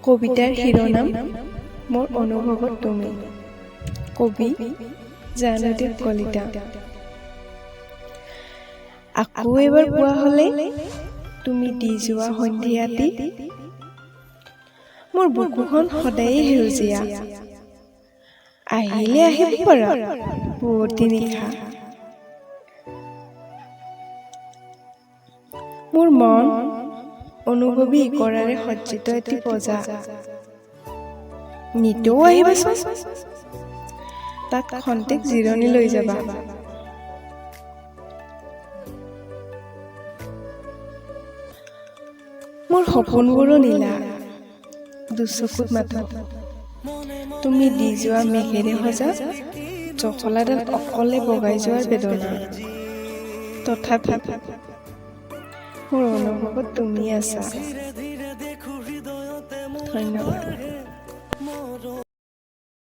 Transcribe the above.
কবিতাৰ শিৰোনাম মোৰ অনুভৱত তুমি। কবি জাহ্নুদেৱ কলিতা। আকৌ এবাৰ পোৱা হ'লে তুমি দি যোৱা সন্ধিয়াটি। মোৰ বুকুখন সদায়ে সেউজীয়া। আহিলে আহিব পাৰা পুৱতি নিশা। মোৰ মন অনুভৱী ইকৰাৰে সজ্জিত এটি পঁজা। নিতৌ আহিবাচোন, তাত খন্তেক জিৰণি লৈ যাবা। মোৰ সপোনবোৰো নীলা, দুচকুত মাথোঁ তুমি দি যোৱা মেঘেৰে সজা জখলাডাল অকলে বগাই যোৱাৰ বেদনা। তথাপি মোৰ অনুভৱত তুমি আছা। ধন্যবাদ।